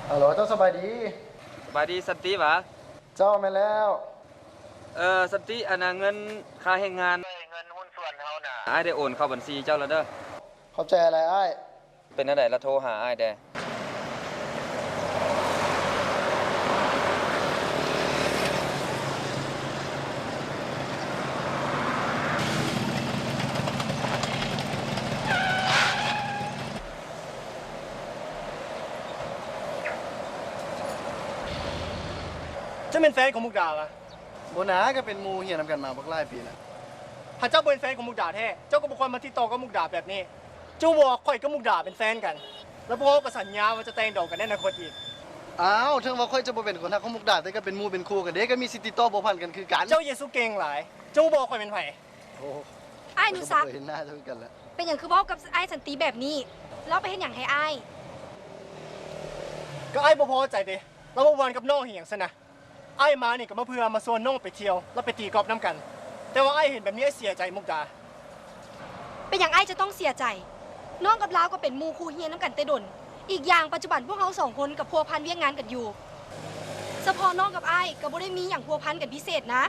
ຮັລໂຫຼ ເຈົ້າສະບາຍດີ? ສະບາຍດີ ສັນຕິຫວາ? ເຈົ້າ ແມ່ນແລ້ວ. ເອີ ສັນຕິ ອັນນ່າ ເງິນຄ່າແຮງງານ ເງິນຫຸ້ນສ່ວນເຮົານະ ອ້າຍໄດ້ໂອນເຂົ້າບັນຊີເຈົ້າແລ້ວເດີ. ຂອບໃຈຫຼາຍອ້າຍ. ເປັນແນວໃດລະ ໂທຫາອ້າຍແດ່. ເຈົ້າແມ່ນແຟນຂອງມຸກດາຫວາ? ບໍ່ນາ, ກໍເປັນໝູ່ຮຽນນຳກັນມາບັກຫຼາຍປີລະ. ຖ້າເຈົ້າບໍ່ແມ່ນແຟນຂອງມຸກດາແທ້, ເຈົ້າກໍບໍ່ຄວນມາຕິດຕໍ່ກັບມຸກດາແບບນີ້. ເຈົ້າຮູ້ບໍ່ວ່າຂ້ອຍກັບມຸກດາເປັນແຟນກັນ ແລະ ພວກເຮົາກໍສັນຍາວ່າຈະແຕ່ງດອງກັນໃນອະນາຄົດອີກ. ອ້າວ, ເຖິງວ່າຂ້ອຍຈະບໍ່ເປັນຄົນຮັກຂອງມຸກດາ, ແຕ່ກໍເປັນໝູ່ເປັນຄູ່ກັນເດ້, ກໍມີສິດຕິດຕໍ່ພົວພັນກັນຄືກັນ. ເຈົ້າເຢຊູເກັ່ງຫຼາຍ. ເຈົ້າຮູ້ບໍ່ວ່າຂ້ອຍແມ່ນໃຜ? ໂອ້ ອ້າຍອະນຸສັກ, ເປັນຫຍັງຄືເວົ້າກັບອ້າຍສັນຕິແບບນີ້? ລາວໄປເຮັດຫຍັງໃຫ້ອ້າຍ? ກໍອ້າຍບໍ່ພໍໃຈເດ້, ລາວບໍ່ມ່ວນກັບນ້ອງເຮັດຫຍັງຊັ້ນນະ. ອ້າຍມານີ້ກໍມາເພື່ອມາຊວນນ້ອງໄປທ່ຽວ ແລະ ໄປຕີກອບນຳກັນ, ແຕ່ວ່າອ້າຍເຫັນແບບນີ້ ອ້າຍເສຍໃຈ ມຸກດາ. ເປັນຫຍັງອ້າຍຈະຕ້ອງເສຍໃຈ? ນ້ອງກັບລາວກໍເປັນໝູ່ຄູ່ຮຽນນຳກັນແຕ່ດົນ. ອີກຢ່າງ ປັດຈຸບັນພວກເຮົາສອງຄົນກໍພົວພັນວຽກງານກັນຢູ່. ສະເພາະນ້ອງກັບອ້າຍກໍບໍ່ໄດ້ມີຫຍັງພົວພັນກັນພິເສດນະ.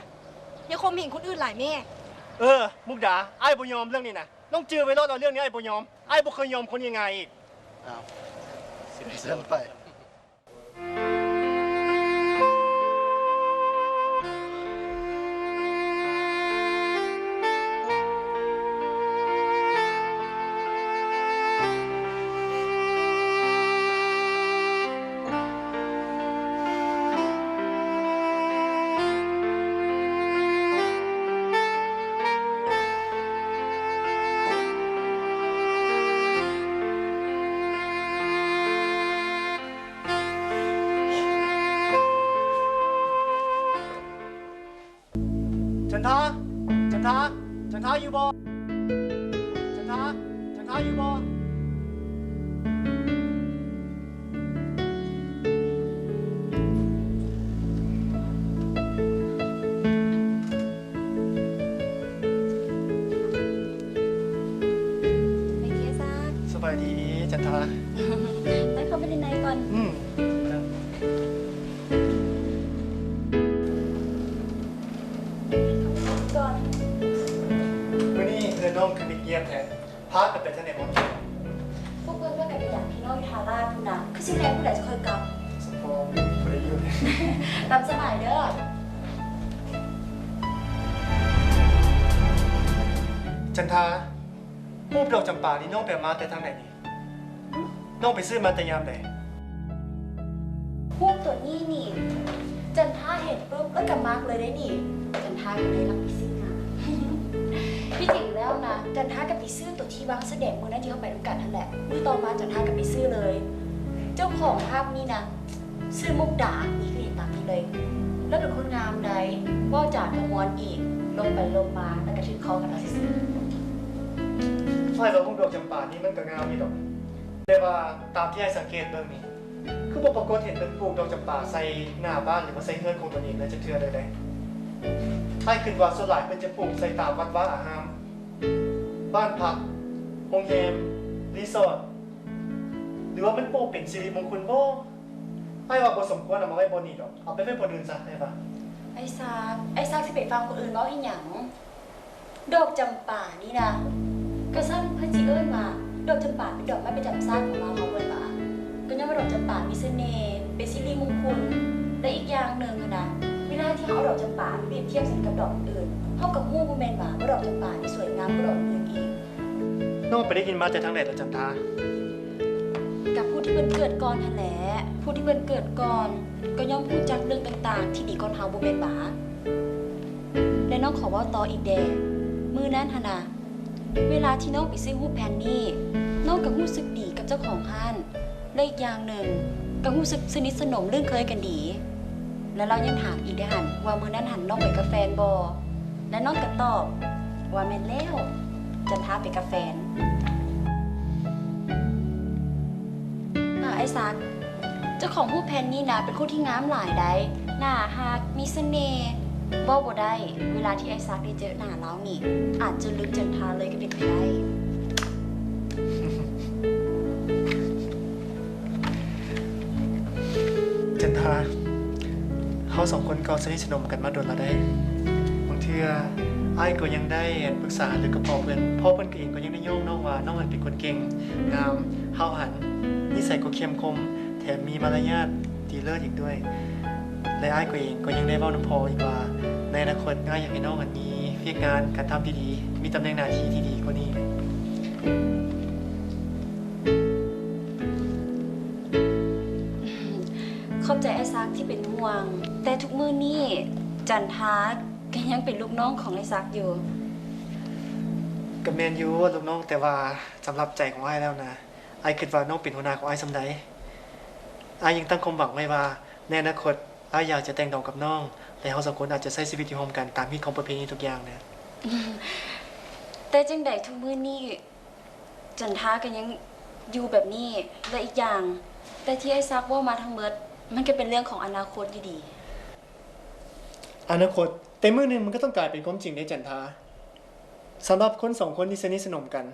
ຢ່າຂົ່ມເຫັງຄົນອື່ນຫຼາຍແມ້. ເອີ ມຸກດາ, ອ້າຍບໍ່ຍອມເລື່ອງນີ້ນະ. ນ້ອງຈື່ໄວ້ໂລດວ່າເລື່ອງນີ້ອ້າຍບໍ່ຍອມ. ອ້າຍບໍ່ເຄີຍຍອມຄົນງ່າຍໆອີກ. ອ້າວ ຊິເປັນຊັ້ນໄປ. ຈັນທາ ຈັນທາ ຈັນທາຢູ່ບໍ່? ຈັນທາ ຈັນທາຢູ່ບໍ່? ສະບາຍດີ ຈັນທາ. ໄປເຂົ້າໄປຫຼິ້ນໃນກ່ອນ. ອືມ ມື້ນີ້ເຮືອນນ້ອງຄືມິດງຽບແທ້. ພາກັນໄປທາງໃດໝົດ? ພວກເພິ່ນພາກັນໄປຢາມພີ່ນ້ອງຢູ່ທ່າລາດພຸ້ນນະ. ຄືຊິແລງຜູ້ໃດຈະຄ່ອຍກັບ? ສະພໍບໍ່ໄດ້ຢູ່. ຕາມສະບາຍເດີ. ຈັນທາ, ຮູບດອກຈຳປານີ້ນ້ອງໄປເອົາມາແຕ່ທາງໃດນີ້? ນ້ອງໄປຊື້ມາແຕ່ຍາມໃດ? ຮູບໂຕນີ້ນີ້ ຈັນທາເຫັນປຸບ ແລ້ວກໍມັກເລີຍເດ້ນີ້. ຈັນທາກໍເລີຍລັກໄປຊື້ມາ. ທີ່ຈິງແລ້ວນະ ຈັນທາກໍໄປຊື້ໂຕທີ່ວາງສະແດງມື້ນັ້ນທີ່ເຮົາໄປນຳກັນຫັ້ນແຫຼະ. ມື້ຕໍ່ມາຈັນທາກໍໄປຊື້ເລີຍ. ເຈົ້າຂອງພາບນີ້ນະ ຊື່ມຸກດາ, ນີ້ຄືເຫັນຕາມນີ້ເລີຍ. ລາວເປັນຄົນງາມໃດ໋, ເວົ້າຈາກໍມ່ວນອີກ, ລົມໄປລົມມາ ແລ້ວກໍຖືກຄໍກັນເອົາຊື່ໆ. ອ້າຍວ່າຮູບດອກຈຳປານີ້ມັນກໍງາມຢູ່ດອກ, ແຕ່ວ່າຕາມທີ່ອ້າຍສັງເກດເບິ່ງນີ້ ຄືບໍ່ປາກົດເຫັນເພິ່ນປູກດອກຈຳປາໃສ່ໜ້າບ້ານ ຫຼືວ່າໃສ່ເຮືອນຂອງຕົນເອງເລີຍຈັກເທື່ອເລີຍເດ້. ອ້າຍຄິດວ່າສ່ວນຫຼາຍເພິ່ນຈະປູກໃສ່ຕາມວັດວາອາຮາມ, ບ້ານພັກ, ໂຮງແຮມ, ຣີສອດ ຫຼືວ່າມັນບໍ່ເປັນສິລິມົງຄຸນບໍ? ອ້າຍວ່າບໍ່ສົມຄວນເອົາມາໄວ້ບ່ອນນີ້ດອກ, ເອົາໄປໄວ້ບ່ອນອື່ນຊະ ອ້າຍວ່າ. ອ້າຍສັກ, ອ້າຍສັກຊິໄປຟັງຄົນອື່ນເວົ້າເຮັດຫຍັງ? ດອກຈຳປານີ້ນະ, ກະຊັ້ນເພິ່ນຊິເອີ້ນວ່າ ດອກຈຳປາເປັນດອກໄມ້ປະຈຳຊາດຂອງລາວເຮົາເບິດຫວາ? ກໍຍ້ອນວ່າດອກຈຳປາມີສະເໜ່, ເປັນສິລິມົງຄຸນ ແລະ ອີກຢ່າງໜຶ່ງຫັ້ນນະ, ເວລາທີ່ເຮົາເອົາດອກຈຳປາໄປປຽບທຽບໃສ່ກັບດອກອື່ນ, ເຮົາກໍຮູ້ບໍ່ແມ່ນຫວາ ວ່າດອກຈຳປານີ້ສວຍງາມກວ່າດອກອື່ນອີກ. ນ້ອງໄປໄດ້ຍິນມາແຕ່ທາງໃດລະຈັນທາ? ກັບຜູ້ທີ່ເພິ່ນເກີດກ່ອນຫັ້ນແຫຼະ. ຜູ້ທີ່ເພິ່ນເກີດກ່ອນ ກໍຍ່ອມຮູ້ຈັກເລື່ອງຕ່າງໆທີ່ດີກ່ອນເຮົາບໍ່ແມ່ນຫວາ? ແລະ ນ້ອງຂໍເວົ້າຕໍ່ອີກແດ່. ມື້ນັ້ນຫັ້ນນະ, ເວລາທີ່ນ້ອງໄປຊື້ຮູບແຜ່ນນີ້, ນ້ອງກໍຮູ້ສຶກດີກັບເຈົ້າຂອງຮ້ານ. ແລະ ອີກຢ່າງໜຶ່ງ ກໍຮູ້ສຶກສະໜິດສະໜົມລຶ້ງເຄີຍກັນດີ. ແລະ ລາວຍັງຖາມອີກເດ້ຫັ້ນ ວ່າມື້ນັ້ນຫັ້ນນ້ອງໄປກັບແຟນບໍ່? ແລະ ນ້ອງກໍຕອບວ່າແມ່ນແລ້ວ, ຈັນທາໄປກັບແຟນ. ອາ ອ້າຍສັກ, ເຈົ້າຂອງຮູບແຜ່ນນີ້ນະ ເປັນຄົນທີ່ງາມຫຼາຍໃດ໋, ໜ້າຮັກ, ມີສະເໜ່, ເວົ້າບໍ່ໄດ້. ເວລາທີ່ອ້າຍສັກໄດ້ເຈີໜ້າລາວນີ້ ອາດຈະລືມຈັນທາເລີຍກໍເປັນໄປໄດ້. ອ້າ ຈັນທາ, ເຮົາສອງຄົນກໍສະໜິດສະໜົມກັນມາດົນແລ້ວໃດ໋. ບາງເທື່ອອ້າຍກໍຍັງໄດ້ປຶກສາຫາລືກັບພໍ່ເພິ່ນ, ພໍ່ເພິ່ນກໍເອງກໍຍັງໄດ້ຍ້ອງນ້ອງວ່ານ້ອງຫັ້ນເປັນຄົນເກັ່ງ, ງາມ, ຫ້າວຫັນ, ນິໄສກໍເຂັ້ມຄົມ, ແຖມມີມາລະຍາດດີເລີດອີກດ້ວຍ. ແລະ ອ້າຍກໍເອງກໍຍັງໄດ້ເວົ້ານຳພໍ່ອີກວ່າ ໃນອະນາຄົດອ້າຍຢາກໃຫ້ນ້ອງຫັ້ນມີວຽກງານການທຳທີ່ດີ, ມີຕຳແໜ່ງໜ້າທີ່ທີ່ດີກວ່ານີ້. ຂອບໃຈອ້າຍສັກທີ່ເປັນຫ່ວງ, ແຕ່ທຸກມື້ນີ້ຈັນທາກໍຍັງເປັນລູກນ້ອງຂອງອ້າຍສັກຢູ່. ກໍແມ່ນຢູ່ວ່າລູກນ້ອງ, ແຕ່ວ່າສຳລັບໃຈຂອງອ້າຍແລ້ວນະ, ອ້າຍຄິດວ່ານ້ອງເປັນຫົວໜ້າຂອງອ້າຍສ່ຳໃດ. ອ້າຍຍັງຕັ້ງຄວາມຫວັງໄວ້ວ່າ ໃນອະນາຄົດ ອ້າຍຢາກຈະແຕ່ງດອງກັບນ້ອງ ແລະ ເຮົາສອງຄົນອາດຈະໃຊ້ຊີວິດຢູ່ຮ່ວມກັນຕາມຮີດຂອງປະເພນີທຸກຢ່າງນະ. ແຕ່ຈັ່ງໃດທຸກມື້ນີ້ ຈັນທາກໍຍັງຢູ່ແບບນີ້ ແລະ ອີກຢ່າງ ແຕ່ທີ່ອ້າຍສັກເວົ້າມາທັງໝົດ ມັນກໍເປັນເລື່ອງຂອງອະນາຄົດຢູ່ດີ. ອະນາຄົດ? ແຕ່ມື້ໜຶ່ງມັນກໍຕ້ອງກາຍເປັນຄວາມຈິງເດ້ ຈັນທາ. ສຳລັບຄົນສອງຄົນທີ່ສະໜິດສະໜົມກັນ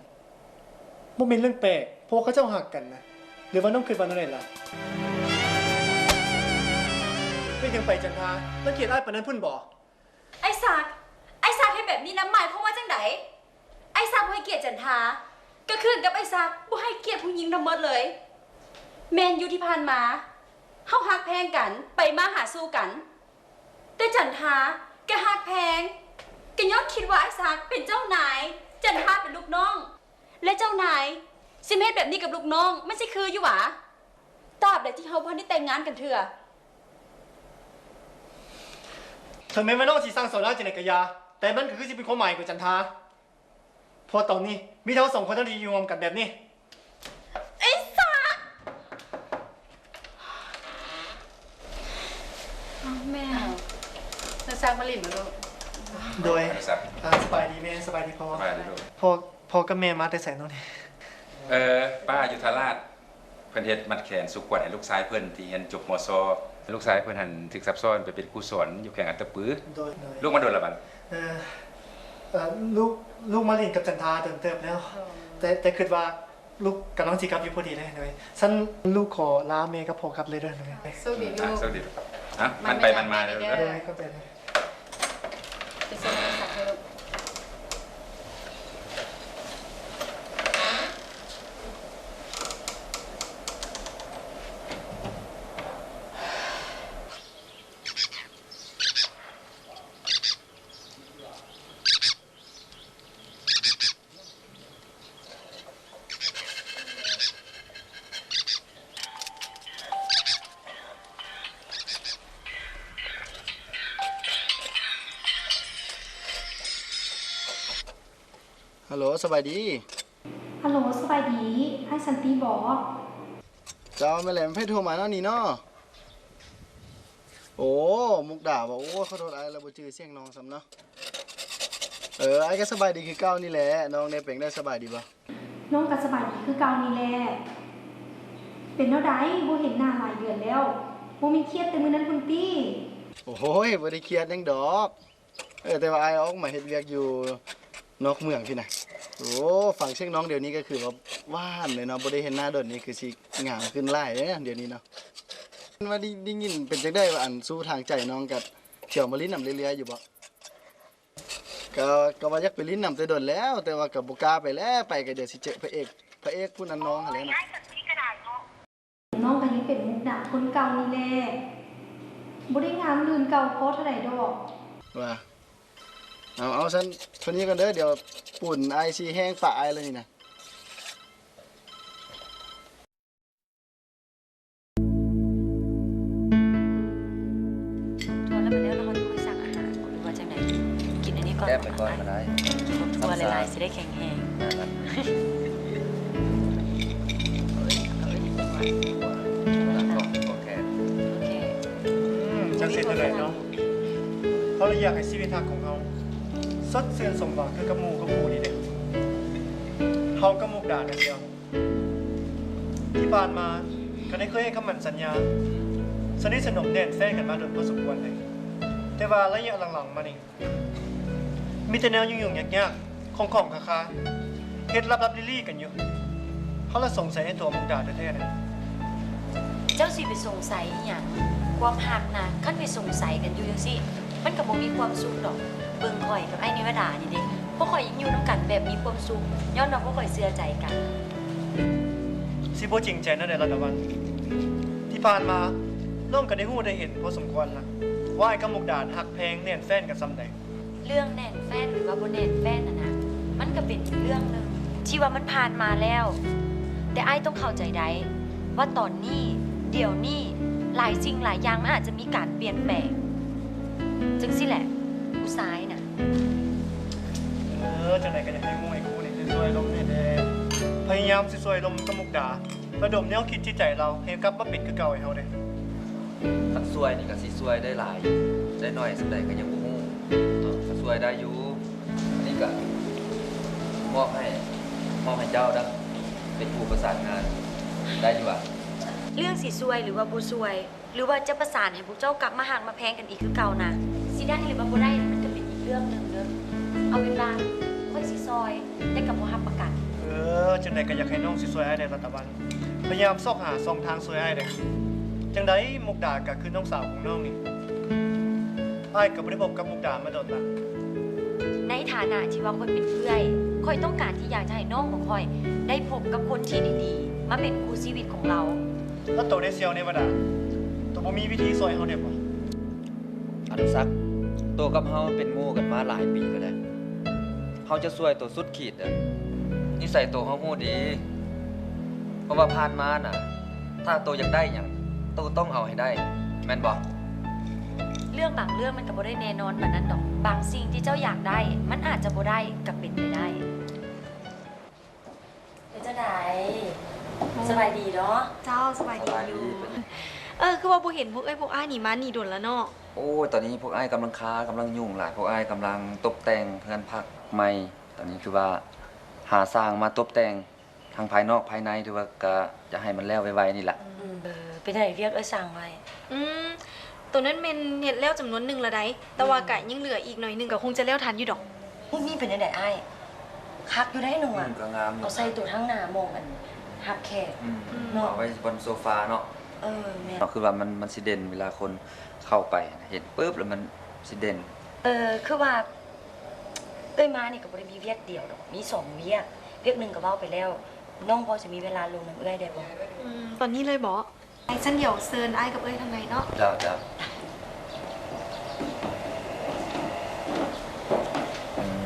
ບໍ່ແມ່ນເລື່ອງແປກ ເພາະວ່າເຂົາເຈົ້າຮັກກັນນະ. ຫຼືວ່ານ້ອງຄິດວ່າແນວໃດລະ? ເປັນຫຍັງໄປ ຈັນທາ? ລັງກຽດອ້າຍປານນັ້ນພຸ້ນບໍ? ອ້າຍສັກ, ອ້າຍສັກເຮັດແບບນີ້ນຳໝາຍຄວາມວ່າຈັ່ງໃດ? ອ້າຍສັກບໍ່ໃຫ້ກຽດຈັນທາ ກໍຄືກັບອ້າຍສັກບໍ່ໃຫ້ກຽດຜູ້ຍິງທັງໝົດເລີຍ. ແມ່ນຢູ່ທີ່ຜ່ານມາ ເຮົາຮັກແພງກັນ, ໄປມາຫາສູ່ກັນ, ແຕ່ຈັນທາກໍຮັກແພງ ກໍຍ້ອນຄິດວ່າອ້າຍສັກເປັນເຈົ້ານາຍ, ຈັນທາເປັນລູກນ້ອງ ແລະ ເຈົ້ານາຍຊິມາເຮັດແບບນີ້ກັບລູກນ້ອງ ມັນຊິຄືຢູ່ຫວາ? ຕາບໃດທີ່ເຮົາບໍ່ທັນໄດ້ແຕ່ງງານກັນເທື່ອ. ເຖິງແມ່ນວ່ານ້ອງຊິສັ່ງສອນອ້າຍຈັ່ງໃດກໍຢ່າ, ແຕ່ມັນກໍຄືຊິເປັນຄວາມໝາຍຂອງຈັນທາ. ເພາະຕອນນີ້ມີແຕ່ເຮົາສອງຄົນເທົ່ານັ້ນທີ່ຢູ່ຮ່ວມກັນແບບນີ້. ໄອ້ສັກ! ອ້າວ ແມ່. ອາ ອະນຸສັກ ມາຫຼິ້ນບໍ່ລູກ? ໂດຍ. ອະນຸສັກ ອາ ສະບາຍດີແມ່, ສະບາຍດີພໍ່. ສະບາຍດີລູກ. ພໍ່ ພໍ່ກັບແມ່ມາແຕ່ໃສເນາະນີ້? ເອີ ປ້າຢູ່ທ່າລາດ. ເພິ່ນເຮັດມັດແຂນສູ່ຂວັນໃຫ້ລູກຊາຍເພິ່ນທີ່ຮຽນຈົບ ມສ. ລູກຊາຍເພິ່ນຫັ້ນຖືກສັບຊ້ອນໄປເປັນຄູສອນຢູ່ແຂວງອັດຕະປື. ໂດຍ ໂດຍ. ລູກມາດົນລະບັດ? ເອີ ເອີ ລູກ ລູກມາຫຼິ້ນກັບຈັນທາດົນເຕີບແລ້ວ. ອໍ ແຕ່ ແຕ່ຄິດວ່າລູກກຳລັງຊິກັບຢູ່ພໍດີເລີຍ. ໂດຍ. ຊັ້ນລູກຂໍລາແມ່ກັບພໍ່ກັບເລີຍເດີ. ໂດຍ. ໂຊກດີລູກ. ອາ ໂຊກດີ. ອາ ໝັ່ນໄປໝັ່ນມາເດີ. ໂດຍ. ຂອບໃຈເດີ. ໄປສົ່ງໂທລະສັບເດີລູກ. ຮັລໂຫຼ ສະບາຍດີ. ຮັລໂຫຼ ສະບາຍດີ ອ້າຍສັນຕິບໍ? ເຈົ້າ ແມ່ນແຫຼະ. ແມ່ນໃຜໂທມາເນາະນີ້ເນາະ? ໂອ້ ມຸກດາບໍ? ໂອ້ ຂໍໂທດ ອ້າຍລະບໍ່ຈື່ສຽງນ້ອງຊ້ຳເນາະ. ເອີ ອ້າຍກໍສະບາຍດີຄືເກົ່ານີ້ແຫຼະ. ນ້ອງເດ ເປັນໃດ ສະບາຍດີບໍ່? ນ້ອງກໍສະບາຍດີຄືເກົ່ານີ້ແຫຼະ. ເປັນແນວໃດ ບໍ່ເຫັນໜ້າຫຼາຍເດືອນແລ້ວ? ບໍ່ແມ່ນຄຽດແຕ່ມື້ນັ້ນພຸ້ນຕິ? ໂອ້ຍ ບໍ່ໄດ້ຄຽດຫຍັງດອກ. ເອີ ແຕ່ວ່າອ້າຍອອກມາເຮັດວຽກຢູ່ນອກເມືອງພີ້ນະ. ໂອ້ ຟັງສຽງນ້ອງດຽວນີ້ກໍຄືວ່າຫວານເລີຍເນາະ, ບໍ່ໄດ້ເຫັນໜ້າດົນນີ້ຄືຊິງາມຂຶ້ນຫຼາຍເດ້ດຽວນີ້ເນາະ. ວ່າໄດ້ ໄດ້ຍິນເປັນຈັ່ງໃດວ່າ ອັນ ສູ່ທາງໃຈນ້ອງກໍທ່ຽວມາຫຼິ້ນນຳເລື້ອຍໆຢູ່ບໍ? ກໍ ກໍວ່າຢາກໄປຫຼິ້ນນຳແຕ່ດົນແລ້ວ, ແຕ່ວ່າກໍບໍ່ກ້າໄປແຫຼະ, ໄປກໍດຽວຊິເຈີພະເອກ, ພະເອກຜູ້ນັ້ນນ້ອງຫັ້ນແຫຼະເນາະ. ນ້ອງກໍຍັງເປັນມຸກດາຄົນເກົ່ານີ້ແຫຼະ, ບໍ່ໄດ້ງາມລື່ນເກົ່າພໍເທົ່າໃດດອກ. ວ່າ ເອົາ ເອົາຊັ້ນ ເທົ່ານີ້ກ່ອນເດີ, ດຽວປູນອ້າຍຊິແຫ້ງປາອ້າຍແລ້ວນີ້ນະ. ທົວແລ້ວ ບາດນີ້ເຮົາຊິໄປສັ່ງອາຫານບໍ ຫຼືວ່າຈັ່ງໃດ? ກິນອັນນີ້ກ່ອນ ແອບໄປກ່ອນກໍໄດ້. ກິນພວກຖົ່ວຫຼາຍໆ ຊິໄດ້ແຂງແຮງ. ໂອເຄ ອືມ ຈັກຊິເຮັດຈັ່ງໃດເນາະ? ເຮົາລະຢາກໃຫ້ຊີວິດຮັກຂອງເຮົາສົດຊື່ນສົມຫວັງຄືກັບໝູ່ກັບຄູ່ນີ້ເດ້. ເຮົາກັບມຸກດານີ້ ທີ່ຜ່ານມາກໍໄດ້ເຄີຍໃຫ້ຄຳໝັ້ນສັນຍາ ສະໜິດສະໜົມແໜ້ນແຟ້ນກັນມາດົນພໍສົມຄວນເລີຍ, ແຕ່ວ່າໄລຍະຫຼັງໆມານີ້ ມີແຕ່ແນວຫຍຸ້ງໆຍາກໆ ຂ້ອງໆຄາໆ ເຮັດລັບໆລີ້ໆກັນຢູ່. ເຮົາລະສົງໄສໃນຕົວມຸກດາແທ້ໆນະ. ເຈົ້າຊິໄປສົງໄສອີ່ຫຍັງ? ຄວາມຮັກນະ ຄັນໄປສົງໄສກັນຢູ່ຈັ່ງຊີ້ ມັນກໍບໍ່ມີຄວາມສຸກດອກ. ເບິ່ງຂ້ອຍກັບອ້າຍເນວະດານີ້ເດ້ ພວກຂ້ອຍຍັງຢູ່ນຳກັນແບບມີຄວາມສຸກ ຍ້ອນວ່າພວກຂ້ອຍເຊື່ອໃຈກັນ. ຊິບໍ່ຈິງໃຈແນວໃດລະຕາວັນ? ທີ່ຜ່ານມາ ນ້ອງກໍໄດ້ຮູ້ໄດ້ເຫັນພໍສົມຄວນລະ ວ່າອ້າຍກັບມຸກດາຮັກແພງແໜ້ນແຟ້ນກັນສ່ຳໃດ. ເລື່ອງແໜ້ນແຟ້ນ ຫຼືວ່າບໍ່ແໜ້ນແຟ້ນຫັ້ນນະ ມັນກໍເປັນອີກເລື່ອງໜຶ່ງທີ່ວ່າມັນຜ່ານມາແລ້ວ. ແຕ່ອ້າຍຕ້ອງເຂົ້າໃຈໄດ້ວ່າຕອນນີ້ ດຽວນີ້ ຫຼາຍສິ່ງຫຼາຍຢ່າງມັນອາດຈະມີການປ່ຽນແປງ. ຈັ່ງຊີ້ແຫຼະ ຜູ້ຊາຍນະ. ເອີ ຈັ່ງໃດກໍຢາກໃຫ້ໝູ່ໃຫ້ຄູ່ນີ້ຊ່ວຍລົມໃຫ້ແດ່ ພະຍາຍາມຊິຊ່ວຍລົມກັບມຸກດາ ລະດົມແນວຄິດຈິດໃຈລາວໃຫ້ກັບມາເປັນຄືເກົ່າໃຫ້ເຮົາແດ່. ຄັນຊ່ວຍນີ້ກໍຊິຊ່ວຍໄດ້ຫຼາຍ ໄດ້ໜ້ອຍສ່ຳໃດກໍຍັງບໍ່ຮູ້. ເອີ ກໍຊ່ວຍໄດ້ຢູ່. ອັນນີ້ກໍມອບໃຫ້ ມອບໃຫ້ເຈົ້າເດີ້ ເປັນຜູ້ປະສານງານ ໄດ້ຢູ່ຫວາ? ເລື່ອງຊິຊ່ວຍ ຫຼືວ່າບໍ່ຊ່ວຍ ຫຼືວ່າຈະປະສານໃຫ້ພວກເຈົ້າກັບມາຮັກມາແພງກັນອີກຄືເກົ່ານະ ຊິໄດ້ ຫຼືວ່າບໍ່ໄດ້ ມັນກໍເປັນອີກເລື່ອງໜຶ່ງເດີ້. ເອົາເປັນວ່າຂ້ອຍຊິຊ່ອຍ ແຕ່ກໍບໍ່ຮັບປະກັນ. ເອີ ຈັ່ງໃດກໍຢາກໃຫ້ນ້ອງຊິຊ່ວຍອ້າຍແດ່ລະຕາວັນ. ພະຍາຍາມຊອກຫາຊ່ອງທາງຊ່ວຍອ້າຍແດ່. ຈັ່ງໃດມຸກດາກໍຄືນ້ອງສາວຂອງນ້ອງນີ້ ອ້າຍກໍບໍ່ໄດ້ພົບກັບມຸກດາມາດົນລະ. ໃນຖານະທີ່ວ່າຂ້ອຍເປັນເອື້ອຍ ຂ້ອຍຕ້ອງການທີ່ຢາກຈະໃຫ້ນ້ອງຂອງຂ້ອຍໄດ້ພົບກັບຄົນທີ່ດີໆ ມາເປັນຄູ່ຊີວິດຂອງລາວ. ແລ້ວໂຕເດຊຽວເນວະດາ ໂຕບໍ່ມີວິທີຊ່ວຍເຮົາໄດ້ບໍ່? ອະນຸສັກ, ໂຕກັບເຮົາເປັນໝູ່ກັນມາຫຼາຍປີແລ້ວໃດ໋. ເຮົາຈະຊ່ວຍໂຕສຸດຂີດເດີ້. ນິໄສໂຕເຮົາຮູ້ດີ, ເພາະວ່າຜ່ານມານະ ຖ້າໂຕຢາກໄດ້ຫຍັງ ໂຕຕ້ອງເອົາໃຫ້ໄດ້ ແມ່ນບໍ່? ເລື່ອງບາງເລື່ອງມັນກໍບໍ່ໄດ້ແນ່ນອນປານນັ້ນດອກ. ບາງສິ່ງທີ່ເຈົ້າຢາກໄດ້ ມັນອາດຈະບໍ່ໄດ້ກໍເປັນໄປໄດ້. ເປັນຈັ່ງໃດ? ສະບາຍດີເນາະ? ເຈົ້າ ສະບາຍດີຢູ່. ເອີ ຄືວ່າບໍ່ເຫັນພວກເອື້ອຍພວກອ້າຍນີ້ມານີ້ດົນລະເນາະ? ໂອ້ຍ ຕອນນີ້ພວກອ້າຍກຳລັງຄາ ກຳລັງຫຍຸ້ງຫຼາຍ. ພວກອ້າຍກຳລັງຕົບແຕ່ງເຮືອນພັກໃໝ່. ຕອນນີ້ຄືວ່າຫາຊ່າງມາຕົບແຕ່ງທັງພາຍນອກພາຍໃນ ຖືວ່າກະຈະໃຫ້ມັນແລ້ວໄວໆນີ້ລະ. ອືມ ເອີ ເປັນໃດວຽກເອື້ອຍສ້າງໄວ້? ອືມ ໂຕນັ້ນແມ່ນເຮັດແລ້ວຈຳນວນໜຶ່ງລະໃດ໋ ແຕ່ວ່າກະຍັງເຫຼືອອີກໜ້ອຍໜຶ່ງ ກະຄົງຈະແລ້ວທັນຢູ່ດອກ. ຮູບນີ້ເປັນຈັ່ງໃດອ້າຍ? ຄັກຢູ່ໃດ໋ນ້ອງວ່າ. ອືມ ກໍງາມຢູ່. ເອົາໃສ່ໂຕະທາງໜ້າໝ່ອງອັນຮັບແຂກ. ອືມ ເນາະ ເອົາໄວ້ບົນໂຊຟາເນາະ. ເອີ ແມ່ນ. ຄືວ່າມັນ ມັນຊິເດັ່ນເວລາຄົນເຂົ້າໄປ ເຫັນປຶບແລ້ວມັນຊິເດັ່ນ. ເອີ ຄືວ່າເອື້ອຍມານີ້ກໍບໍ່ໄດ້ມີວຽກດຽວດອກ ມີສອງວຽກ. ວຽກໜຶ່ງກໍເວົ້າໄປແລ້ວ. ນ້ອງພໍຈະມີເວລາລົງນຳເອື້ອຍໄດ້ບໍ່? ອືມ ຕອນນີ້ເລີຍບໍ? ຊັ້ນດຽວເຊີນອ້າຍກັບເອື້ອຍທາງໃນເນາະ. ເຈົ້າ ເຈົ້າ. ອືມ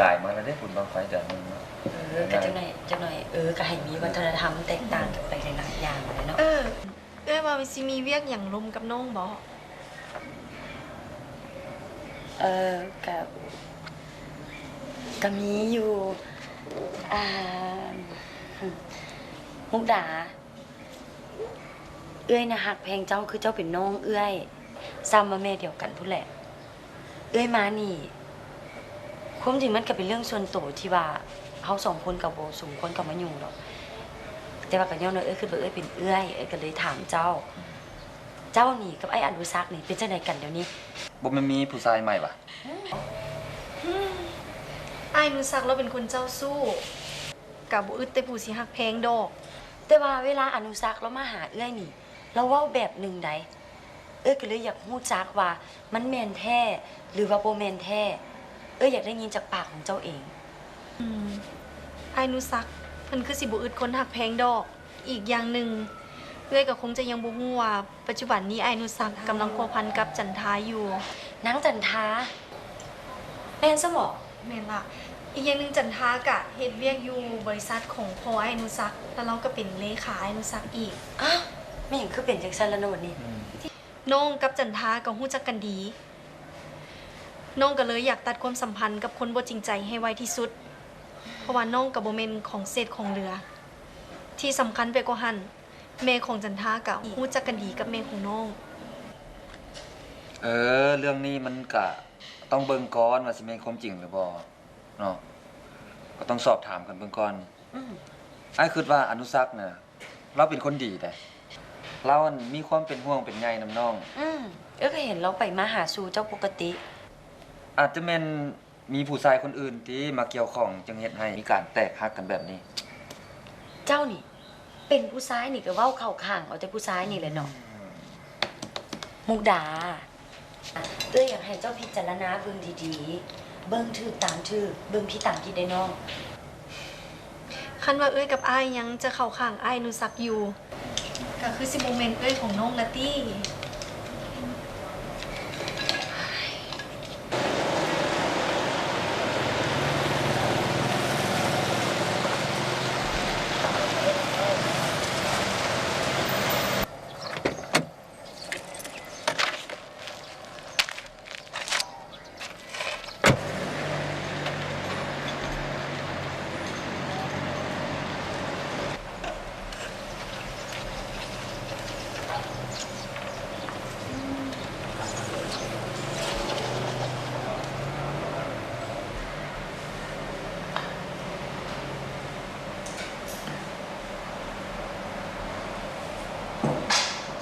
ກາຍມາແລ້ວເດ້ ບຸນບັ້ງໄຟເດືອນໜຶ່ງເນາະ. ເອີ ກໍຈັກໜ້ອຍ ຈັກໜ້ອຍ ເອີ ກໍໃຫ້ມີວັດທະນະທຳແຕກຕ່າງກັນໄປຫຼາຍໆຢ່າງແຫຼະເນາະ. ເອີ ເອື້ອຍວ່າຊິມີວຽກຫຍັງລົມກັບນ້ອງບໍ? ເອີ ກະ ກະມີຢູ່. ອ່າ ມຸກດາ ເອື້ອຍນະຮັກແພງເຈົ້າຄືເຈົ້າເປັນນ້ອງເອື້ອຍ ສ່ຳວ່າແມ່ດຽວກັນພຸ້ນແຫຼະ. ເອື້ອຍມານີ້ ຄວາມຈິງມັນກໍເປັນເລື່ອງສ່ວນໂຕທີ່ວ່າເຮົາສອງຄົນກໍບໍ່ສົມຄວນເຂົ້າມາຫຍຸ້ງດອກ ແຕ່ວ່າກໍຍ້ອນວ່າເອື້ອຍຄິດວ່າເອື້ອຍເປັນເອື້ອຍ ເອື້ອຍກໍເລີຍຖາມເຈົ້າ. ເຈົ້ານີ້ກັບອ້າຍອະນຸສັກນີ້ເປັນຈັ່ງໃດກັນດຽວນີ້? ບໍ່ແມ່ນມີຜູ້ຊາຍໃໝ່ຫວາ? ອ້າຍອະນຸສັກລາວເປັນຄົນເຈົ້າຊູ້ ກໍບໍ່ອຶດແຕ່ຜູ້ຊິຮັກແພງດອກ. ແຕ່ວ່າເວລາອະນຸສັກລາວມາຫາເອື້ອຍນີ້ ລາວເວົ້າແບບໜຶ່ງໃດ໋. ເອື້ອຍກໍເລີຍຢາກຮູ້ຈັກວ່າມັນແມ່ນແທ້ ຫຼືວ່າບໍ່ແມ່ນແທ້. ເອື້ອຍຢາກໄດ້ຍິນຈາກປາກຂອງເຈົ້າເອງ. ອືມ ອ້າຍອະນຸສັກ ເພິ່ນຄືຊິບໍ່ອຶດຄົນຮັກແພງດອກ. ອີກຢ່າງໜຶ່ງ ເອື້ອຍກໍຄົງຈະຍັງບໍ່ຮູ້ວ່າ ປັດຈຸບັນນີ້ອ້າຍອະນຸສັກກຳລັງພົວພັນກັບຈັນທາຢູ່. ນາງຈັນທາ? ແມ່ນຊັ້ນບໍ? ແມ່ນລະ. ອີກຢ່າງໜຶ່ງ ຈັນທາກະເຮັດວຽກຢູ່ບໍລິສັດຂອງພໍ່ອ້າຍອະນຸສັກ ແລ້ວລາວກະເປັນເລຂາອ້າຍອະນຸສັກອີກ. ອ້າວ ແມ່ນຫຍັງຄືເປັນຈັ່ງຊັ້ນລະເນາະບັດນີ້? ອືມ ນ້ອງກັບຈັນທາກໍຮູ້ຈັກກັນດີ. ນ້ອງກໍເລີຍຢາກຕັດຄວາມສຳພັນກັບຄົນບໍ່ຈິງໃຈໃຫ້ໄວທີ່ສຸດ ເພາະວ່ານ້ອງກໍບໍ່ແມ່ນຂອງເສດຂອງເຫຼືອ. ທີ່ສຳຄັນໄປກວ່າຫັ້ນ ແມ່ຂອງຈັນທາກໍຮູ້ຈັກກັນດີກັບແມ່ຂອງນ້ອງ. ເອີ ເລື່ອງນີ້ມັນກະຕ້ອງເບິ່ງກ່ອນວ່າຊິແມ່ນຄວາມຈິງຫຼືບໍ່ເນາະ ກໍຕ້ອງສອບຖາມກັນເບິ່ງກ່ອນ. ອືມ ອ້າຍຄິດວ່າອະນຸສັກນະ ລາວເປັນຄົນດີໃດ໋ ລາວ ອັນ ມີຄວາມເປັນຫ່ວງເປັນໃຍນຳນ້ອງ. ອືມ ເອື້ອຍກໍເຫັນລາວໄປມາຫາສູ່ເຈົ້າປົກກະຕິ. ອາດຈະແມ່ນ ມີຜູ້ຊາຍຄົນອື່ນຕິມາກ່ຽວຂ້ອງ ຈຶ່ງເຮັດໃຫ້ມີການແຕກຫັກກັນແບບນີ້. ເຈົ້ານີ້ ເປັນຜູ້ຊາຍນີ້ກໍເວົ້າເຂົ້າຂ້າງເອົາແຕ່ຜູ້ຊາຍນີ້ແຫຼະເນາະ. ມຸກດາ ເອື້ອຍຢາກໃຫ້ເຈົ້າພິຈາລະນາເບິ່ງດີໆ, ເບິ່ງຖືກຕາມຖືກ, ເບິ່ງຜິດຕາມຜິດເດ້ນ້ອງ. ຄັນວ່າເອື້ອຍກັບອ້າຍຍັງຈະເຂົ້າຂ້າງອ້າຍອະນຸສັກຢູ່ ກໍຄືຊິບໍ່ແມ່ນເອື້ອຍຂອງນ້ອງລະຕິ.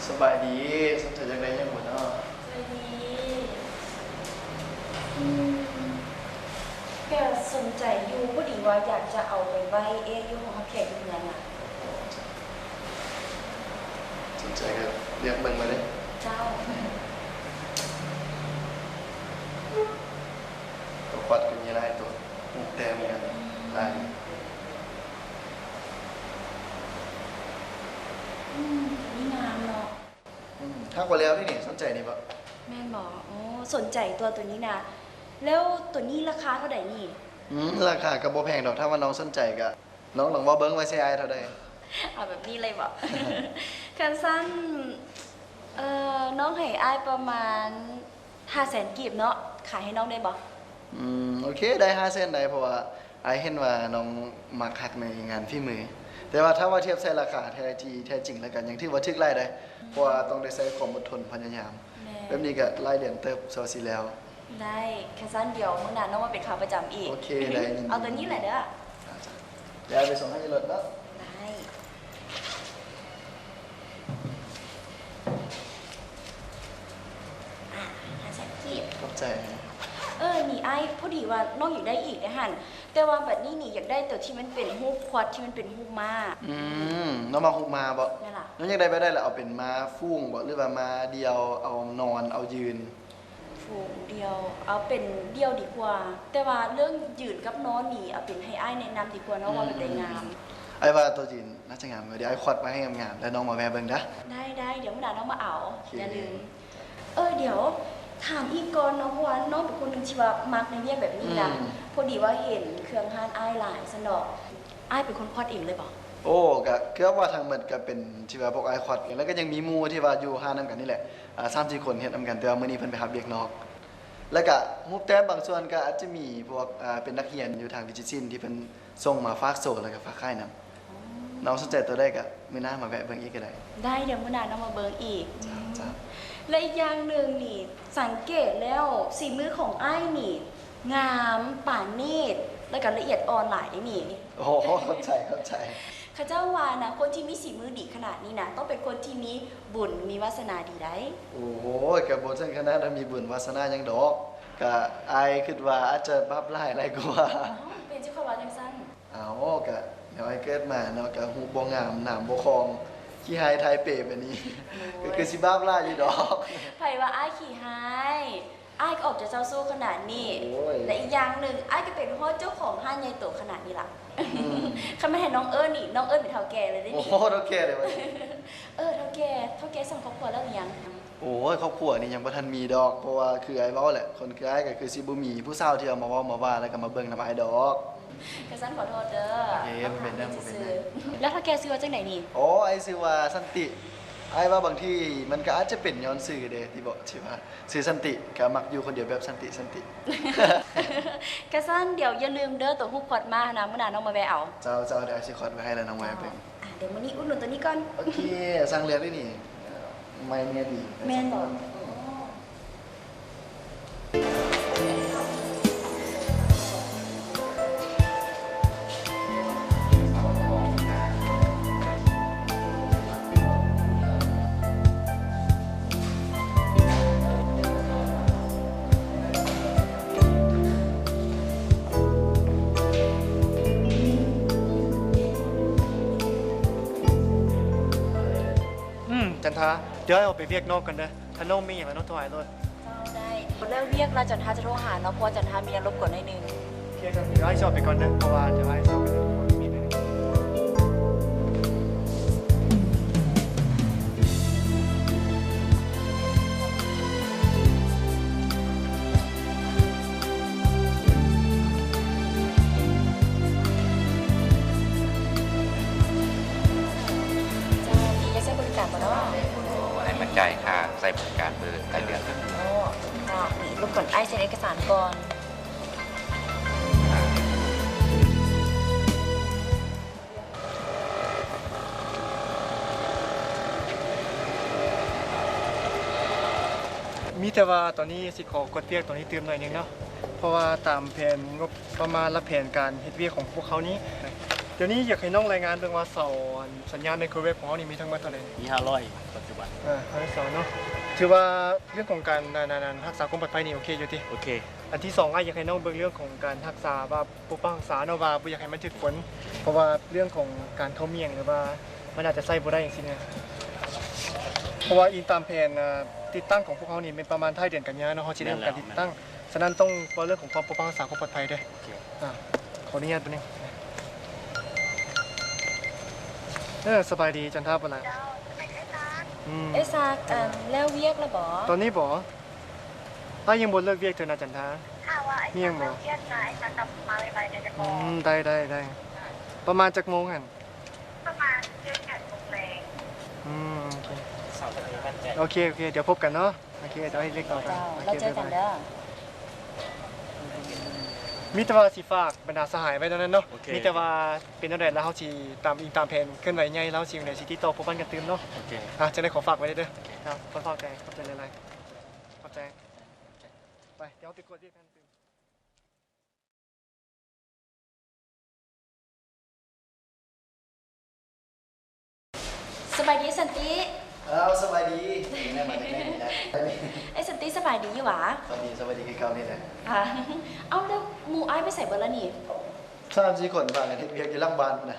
ສະບາຍດີ, ສົນໃຈຢາກໄດ້ຫຍັງບໍ່ເນາະ? ສະບາຍດີ. ອືມ ກະສົນໃຈຢູ່, ພໍດີວ່າຢາກຈະເອົາໄປໄວ້ເອຢູ່ຫ້ອງຮັບແຂກຢູ່ເຮືອນນະ. ສົນໃຈກໍເລືອກເບິ່ງມາເດີ້. ເຈົ້າ. ໂຕຄວັດກໍມີຫຼາຍໂຕ, ຮູບແຕ້ມກໍຫຼາຍ. ອືມ ໂຕນີ້ງາມເນາະ. ອືມ ທັກວ່າແລ້ວນີ້ ສົນໃຈນີ້ບໍ່? ແມ່ນບໍ່? ໂອ້ ສົນໃຈຕົວະ ໂຕນີ້ນະ. ແລ້ວໂຕນີ້ລາຄາເທົ່າໃດນີ້? ອືມ ລາຄາກໍບໍ່ແພງດອກ, ຖ້າວ່ານ້ອງສົນໃຈກໍ ນ້ອງລອງເວົ້າເບິ່ງວ່າຊິໃຫ້ອ້າຍເທົ່າໃດ? ເອົາແບບນີ້ເລີຍບໍ? ຄັນຊັ້ນ ເອີ ນ້ອງໃຫ້ອ້າຍປະມານຫ້າແສນກີບເນາະ, ຂາຍໃຫ້ນ້ອງໄດ້ບໍ? ອືມ ໂອເຄ ໄດ້ຫ້າແສນໄດ້, ເພາະວ່າອ້າຍເຫັນວ່ານ້ອງມັກຮັກໃນງານຝີມື. ແຕ່ວ່າຖ້າວ່າທຽບໃສ່ລາຄາແທ້ທີ່ແທ້ຈິງແລ້ວກໍຍັງຖືວ່າຖືກຫຼາຍໄດ໋, ເພາະວ່າຕ້ອງໄດ້ໃຊ້ຄວາມອົດທົນພະຍາຍາມ. ແມ່ນ. ແບບນີ້ກໍຫຼາຍເດືອນເຕີບ ຊາວສີ່ແລ້ວ. ໄດ້, ຄັນຊັ້ນດຽວມື້ໜ້ານ້ອງມາເປັນຂາປະຈຳອີກ. ໂອເຄ ໄດ້ ຍິນດີ. ເອົາໂຕນີ້ແຫຼະເດີ້. ອ່າ ຈ້ະ. ດຽວໄປສົ່ງໃຫ້ຢູ່ລົດເນາະ. ໄດ້. ອ່າ ຫ້າແສນກີບ. ຂອບໃຈ. ເອີ ນີ້ອ້າຍ, ພໍດີວ່ານ້ອງຢາກໄດ້ອີກເດ້ຫັ້ນ, ແຕ່ວ່າບັດນີ້ນີ້ຢາກໄດ້ໂຕທີ່ມັນເປັນຮູບຄວັດ ທີ່ມັນເປັນຮູບມ້າ. ອືມ ນ້ອງມັກຮູບມ້າບໍ? ແມ່ນລະ. ນ້ອງຢາກໄດ້ແບບໃດລະ? ເອົາເປັນມ້າຝູງບໍ ຫຼືວ່າມ້າດ່ຽວ, ເອົານອນ ເອົາຢືນ? ຝູງດ່ຽວ, ເອົາເປັນດ່ຽວດີກວ່າ, ແຕ່ວ່າເລື່ອງຢືນກັບນອນນີ້ ເອົາເປັນໃຫ້ອ້າຍແນະນຳດີກວ່າເນາະ ອືມ ວ່າແບບໃດງາມ. ອ້າຍວ່າໂຕຢືນໜ້າຈະງາມ, ດຽວອ້າຍຄວັດໄວ້ໃຫ້ງາມໆ ແລ້ວນ້ອງມາແວະເບິ່ງເດີ້. ໄດ້ໆ ດຽວມື້ໜ້ານ້ອງມາເອົາ. ໂອເຄ ຢ່າລືມ. ເອີ ດຽວ ຖາມອີກກ່ອນເນາະ, ເພາະວ່ານ້ອງເປັນຄົນໜຶ່ງທີ່ວ່າມັກໃນວຽກແບບນີ້ນະ. ອືມ ພໍດີວ່າເຫັນເຄື່ອງຮ້ານອ້າຍຫຼາຍຊັ້ນດອກ. ອ້າຍເປັນຄົນຄວັດເອງເລີຍບໍ? ໂອ້ ກະເກືອບວ່າທັງໝົດກະເປັນທີ່ວ່າພວກອ້າຍຄວັດເອງ, ແລ້ວກະຍັງມີໝູ່ທີ່ວ່າຢູ່ຮ້ານນຳກັນນີ້ແຫຼະ ອ່າ ສາມສີ່ຄົນເຮັດນຳກັນ, ແຕ່ວ່າມື້ນີ້ເພິ່ນໄປຮັບວຽກນອກ. ແລ້ວກະຮູບແຕ້ມບາງສ່ວນກະອາດຈະມີພວກ ອ່າ ເປັນນັກຮຽນຢູ່ທາງວິຈິດສິນທີ່ເພິ່ນສົ່ງມາຝາກໂຊ ແລ້ວກະຝາກຂາຍນຳ. ອໍ ນ້ອງສົນໃຈໂຕໃດກະມື້ໜ້າມາແວະເບິ່ງອີກກະໄດ້. ໄດ້, ດຽວມື້ໜ້ານ້ອງມາເບິ່ງອີກ. ຈ້າ ອືມ ຈ້າ. ແລະ ອີກຢ່າງໜຶ່ງນີ້ ສັງເກດແລ້ວສີມືຂອງອ້າຍນີ້ງາມປານນີດ ແລ້ວກະລະອຽດອ່ອນຫຼາຍເດ້ນີ້. ໂອ້ ຂອບໃຈ ຂອບໃຈ. ເຂົາເຈົ້າວ່ານະ ຄົນທີ່ມີສີມືດີຂະໜາດນີ້ນະ ຕ້ອງເປັນຄົນທີ່ມີບຸນມີວາສະໜາດີໄດ໋. ໂອ້ຍ ກະບໍ່ເຖິງຂະໜາດວ່າມີບຸນວາສະໜາຫຍັງດອກ, ກະອ້າຍຄິດວ່າອາດຈະບາບຫຼາຍຫຼາຍກວ່າ. ອ້າວ ເປັນຫຍັງຄືວ່າຈັ່ງຊັ້ນ? ເອົ້າ ກະແນວອ້າຍເກີດມາເນາະ ກະຮູບບໍ່ງາມ ໜາມບໍ່ຄອງ ຂີ້ຮ້າຍຖ່າຍເປແບບນີ້ ໂອ້ຍ ກະຄືຊິບາບຫຼາຍຢູ່ດອກ. ໃຜວ່າອ້າຍຂີ້ຮ້າຍ? ອ້າຍກໍອອກຈາກເຈົ້າຊູ້ຂະໜາດນີ້. ໂອ້ຍ ແລະ ອີກຢ່າງໜຶ່ງ ອ້າຍກໍເປັນຮອດເຈົ້າຂອງຮ້ານໃຫຍ່ໂຕຂະໜາດນີ້ລະ. ອືມ ຄັນແມ່ນໃຫ້ນ້ອງເອີ້ນນີ້ ນ້ອງເອີ້ນເປັນເຖົ້າແກ່ເລີຍເດ້ນີ້. ໂອ້ ເຖົ້າແກ່ເລີຍວະ. ເອີ ເຖົ້າແກ່ ເຖົ້າແກ່ສ້າງຄອບຄົວແລ້ວຫຼືຍັງ? ໂອ້ຍ ຄອບຄົວນີ້ຍັງບໍ່ທັນມີດອກ, ເພາະວ່າຄືອ້າຍເວົ້າແຫຼະ ຄົນຄືອ້າຍກໍຄືຊິບໍ່ມີຜູ້ສາວທີ່ເອົາມາເວົ້າມາວ່າ ແລ້ວກໍມາເບິ່ງນຳອ້າຍດອກ. ກະຊັ້ນຂໍໂທດເດີ. ເອີ ບໍ່ເປັນຫຍັງ ບໍ່ເປັນຫຍັງ. ແລ້ວເຖົ້າແກ່ຊື່ວ່າຈັ່ງໃດນີ້? ໂອ້ ອ້າຍຊື່ວ່າສັນຕິ. ອ້າຍວ່າບາງທີມັນກໍອາດຈະເປັນຍ້ອນຊື່ເດ້ ທີ່ບອກ ທີ່ວ່າຊື່ສັນຕິ ກໍມັກຢູ່ຄົນດຽວແບບສັນຕິ ສັນຕິ. ກະຊັ້ນດຽວຢ່າລືມເດີ ໂຕຮູບຄວັດມາຫັ້ນນະ ມື້ໜ້ານ້ອງມາແວະເອົາ. ເຈົ້າ ເຈົ້າ ດຽວອ້າຍຊິຄວັດໄວ້ໃຫ້ ແລ້ວນ້ອງແວະເບິ່ງ. ອ່າ ດຽວມື້ນີ້ອຸດໜູນໂຕນີ້ກ່ອນ. ໂອເຄ ຊ່າງເລືອກໄດ້ນີ້. ໃໝ່ເມຍດີ. ແມ່ນບໍ່? ອໍ. ຈັນທາ ດຽວອ້າຍອອກໄປວຽກນອກກ່ອນເດີ. ຖ້ານ້ອງມີຫຍັງແລ້ວ ນ້ອງໂທຫາອ້າຍໂລດ. ເຈົ້າ ໄດ້. ເລີກວຽກແລ້ວ ຈັນທາຈະໂທຫາເນາະ ເພາະວ່າຈັນທາມີອາລົມກ່ອນໜ້ອຍໜຶ່ງ. ໂອເຄ ດຽວອ້າຍຊິອອກໄປກ່ອນເດີ ເພາະວ່າດຽວອ້າຍຊິອອກໄປເຮັດວຽກໜ້ອຍໜຶ່ງ. ເຈົ້າ ດີ ຢາກໃຊ້ບໍລິການບໍ່ເນາະ? ໃຫ້ມາຈ່າຍຄ່າໃຊ້ບໍລິການເບີໃຕ້ເດືອນ. ໂອ້ ເຈົ້າ ນີ້ ລົບກວນອ້າຍເຊັນເອກະສານກ່ອນ. ມີແຕ່ວ່າຕອນນີ້ຊິຂໍກົດວຽກຕົວນີ້ຕື່ມໜ້ອຍໜຶ່ງເນາະ ເພາະວ່າຕາມແຜນງົບປະມານ ແລະ ແຜນການເຮັດວຽກຂອງພວກເຮົານີ້ ດຽວນີ້ຢາກໃຫ້ນ້ອງລາຍງານເບິ່ງວ່າເສົາ ອັນ ສັນຍານໄມໂຄຣເວບຂອງເຮົານີ້ມີທັງໝົດເທົ່າໃດ? ມີຫ້າຮ້ອຍປັດຈຸບັນ. ເອີ ຫ້າຮ້ອຍເສົາເນາະ. ຖືວ່າເລື່ອງຂອງການ ອັນ ອັນ ອັນ ຮັກສາຄວາມປອດໄພນີ້ໂອເຄຢູ່ຕິ? ໂອເຄ. ອັນທີສອງ ອ້າຍຢາກໃຫ້ນ້ອງເບິ່ງເລື່ອງຂອງການຮັກສາ ແບບປົກປັກຮັກສາເນາະ ວ່າບໍ່ຢາກໃຫ້ມັນຖືກຝົນ ເພາະວ່າເລື່ອງຂອງການເຂົ້າໝ້ຽງ ຫຼືວ່າມັນອາດຈະໃຊ້ບໍ່ໄດ້ຈັ່ງຊີ້ນະ. ເພາະວ່າອີງຕາມແຜນ ເອີ ຕິດຕັ້ງຂອງພວກເຮົານີ້ແມ່ນປະມານທ້າຍເດືອນກັນຍາເນາະ ເຮົາຊິເລີ່ມການຕິດຕັ້ງ. ສະນັ້ນຕ້ອງເວົ້າເລື່ອງຂອງຄວາມປົກປັກຮັກສາຄວາມປອດໄພເດີ້. ໂອເຄ. ອ່າ ຂໍອະນຸຍາດແປັບໜຶ່ງ. ເອີ ສະບາຍດີ ຈັນທາ ບໍ່ລະ? ອືມ ເອຊັກ ອັນ ແລ້ວວຽກແລ້ວບໍ? ຕອນນີ້ບໍ? ອ້າຍຍັງບໍ່ເລີກວຽກເທື່ອນະ ຈັນທາ. ມີຫຍັງບໍ? ອືມ ໄດ້ ໄດ້ ໄດ້. ປະມານຈັກໂມງຫັ້ນ? ປະມານເຈັດແປດໂມງແລງ. ອືມ ໂອເຄ ໂອເຄ ໂອເຄ ດຽວພົບກັນເນາະ. ໂອເຄ ດຽວເຮັດວຽກຕໍ່ກັນ. ເຈົ້າ ໂອເຄ ແລ້ວເຈີກັນເດີ. ບາຍບາຍ. ມີແຕ່ວ່າຊິຝາກບັນດາສະຫາຍໄວ້ເທົ່ານັ້ນເນາະ. ໂອເຄ ມີແຕ່ວ່າເປັນແນວໃດ ແລ້ວເຮົາຊິຕາມອີງຕາມແຜນເຄື່ອນໄຫວໃຫຍ່ ແລ້ວເຮົາຊິຈັ່ງໃດຊິຕິດຕໍ່ພົວພັນກັນຕື່ມເນາະ. ໂອເຄ. ອ່າ ຈັ່ງໃດຂໍຝາກໄວ້ເດີ. ໂອເຄ ຄັບ ຂໍຂອບໃຈ ຂອບໃຈຫຼາຍໆ. ຂອບໃຈ. ໄປ ດຽວເຮົາໄປກວດວຽກກັນຕື່ມ. ສະບາຍດີສັນຕິ. ເອີ ສະບາຍດີ. ເປັນແນວໃດມາແຕ່ໄກນີ້ນະ? ເອີ ສັນຕິ ສະບາຍດີຢູ່ຫວາ? ສະບາຍດີ ສະບາຍດີຄືເກົ່ານີ້ແຫຼະ. ເອົ້າ ແລ້ວໝູ່ອ້າຍໄປໃສເບິດລະນີ້? ສາມສີ່ຄົນພາກັນເຮັດວຽກຢູ່ຫຼັງບ້ານພຸ້ນນະ.